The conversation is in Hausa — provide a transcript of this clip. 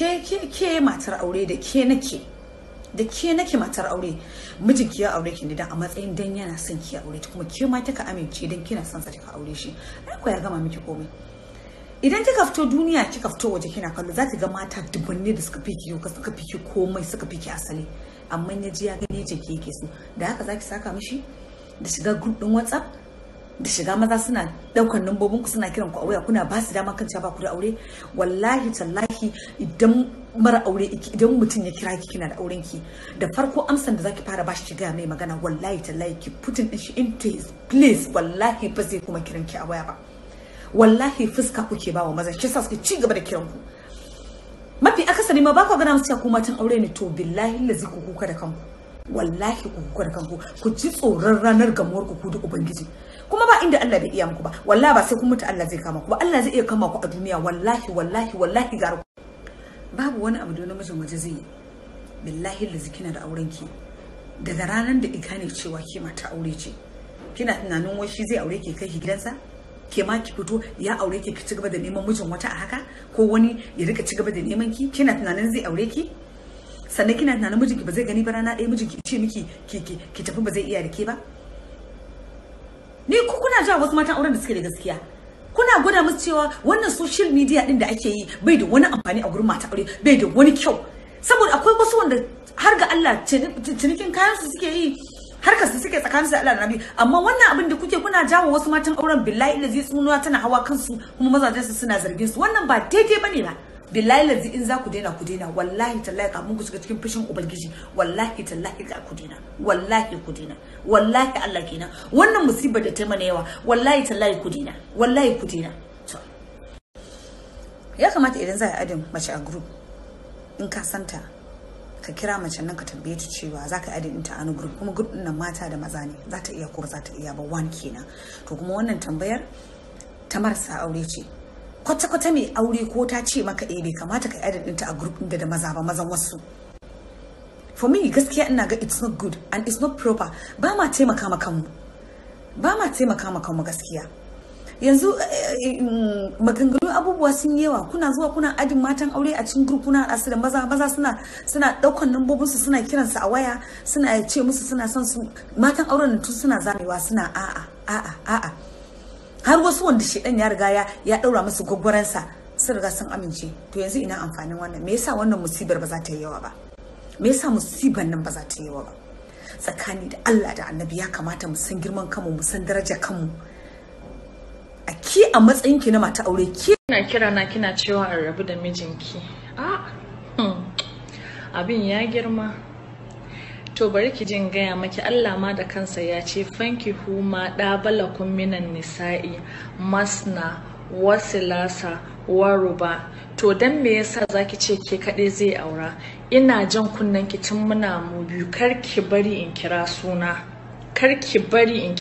Ke matar aure, da ke nake, da ke nake matar aure. Mijinki ya aure ki ne dan a matsayin dan yana son ki aure ta, kuma ke ma kika amince dan kina son sa kika aure shi. Ai ko ya gama miki komai. Idan kika fito duniya, kika fito waje kina kallo, za ki ga mata dubunne da suka fi ki, suka fi ki komai, suka fi ki asali. Amma ya ji ya gane ce ke yake so. Da haka za ki saka mishi da shiga group din WhatsApp, da shiga maza suna daukan lambobin ku, suna kiran ku a waya, kuna ba su dama kan cewa ba ku da aure. Wallahi tallahi, idan mara aure, idan mutum ya kira ki kina da auren ki, da farko amsan da zaki fara bashi, ki gaya mai magana, wallahi tallahi ki putting din shi into his place, wallahi ba zai kuma kiran ki a waya ba. Wallahi fuska kuke ba wa maza, shi yasa suke ci gaba da kiran ku. Mafi akasari ma ba ku gana musu cewa ku matan aure ne. To billahi lazi, ku kuka da kanku. Wallahi ku kuka da kanku. Ku ji tsoron ranar gamuwar ku da Ubangiji. Kuma ba inda Allah bai iya muku ba. Wallahi ba sai kun mutu Allah zai kama ku ba, Allah zai iya kama ku a duniya. Wallahi, wallahi, wallahi gara babu wani abu da namijin waje zai yi. Billahi lazi, kina da auren ki, daga ranar da ika ne cewa ke mata aure ce, kina tunanin wai shi zai aure ki kai ki gidansa, ke ma ki fito ya aure ki, ki ci gaba da neman mijin wata a haka, ko wani ya rika ci gaba da neman ki, kina tunanin zai aure ki? Sannan kina tunanin mijinki ba zai gani ba? Rana ɗaya mijinki ce miki ki tafi, ba zai iya da ke ba. Ni ku kuna ja wasu matan auren da suke da gaskiya, kuna gwada musu cewa wannan social media din da ake yi bai da wani amfani a gurin mata aure, bai da wani kyau. Saboda akwai wasu wanda har ga Allah cinikin kayan su suke yi, harkar su suke tsakanin su da Allah da Nabi. Amma wannan abin da kuke, kuna jawo wasu matan auren, billahi lazi, tsunuwa tana hawa kansu, kuma mazajen su suna zargin su. Wannan ba daidai bane ba. Billahi lazi, in za ku daina, ku daina. Wallahi tallahi kafin ku shiga cikin fushin Ubangiji, wallahi tallahi ga ku daina. Wallahi ku daina. Wallahi Allah kenan, wannan musibar da ta mana yawa. Wallahi tallahi ku daina. Wallahi ku daina. To ya kamata idan za a adding mace a group, in ka santa, ka kira mace nan ka tambaye ta cewa za ka adding ɗinta a wani group, kuma group ɗin nan mata da maza ne, za ta iya ko ba za ta iya ba. One kenan. To kuma wannan tambayar ta marasa aure ce kwata-kwata. Mai aure ko ta ce maka eh, bai kamata ka adding ɗinta a group ɗin da maza ba, mazan wasu. For me, gaskiya ina ga it's not good and it's not proper. Ba ma taimaka ma kanmu, ba ma taimaka ma kanmu gaskiya. Yanzu maganganu abubuwa sun yawa. Kuna zuwa kuna adding matan aure a cikin group, kuna haɗa su da maza. Maza suna ɗaukan lambobin su, suna kiransu a waya, suna ce musu suna son su. Matan auren tun suna zamewa, suna a'a, a'a, a'a, har wasu wanda shedan ya riga ya daura musu gwaggwaransa sun riga sun amince. To yanzu ina amfanin wannan? Me yasa wannan musibar ba za ta yi yawa ba? Me yasa musibar nan ba za ta yi yawa ba? Tsakani da Allah da Annabi, ya kamata mu san girman kanmu, mu san darajar kanmu. A ki a matsayin ki na mata aure ki Kina kira na kina cewa in rabu da mijinki. Ah, abin ya girma. To bari ki jin gaya maki, Allah ma da kansa ya ce fankihu ma ɗabalakum minan nisa'i masna wasilasa waruba. To dan me yasa zaki ce ke kaɗai zai aura? Ina jan kunnen ki tun muna mu biyu, kar ki bari in kira suna. Kar ki bari in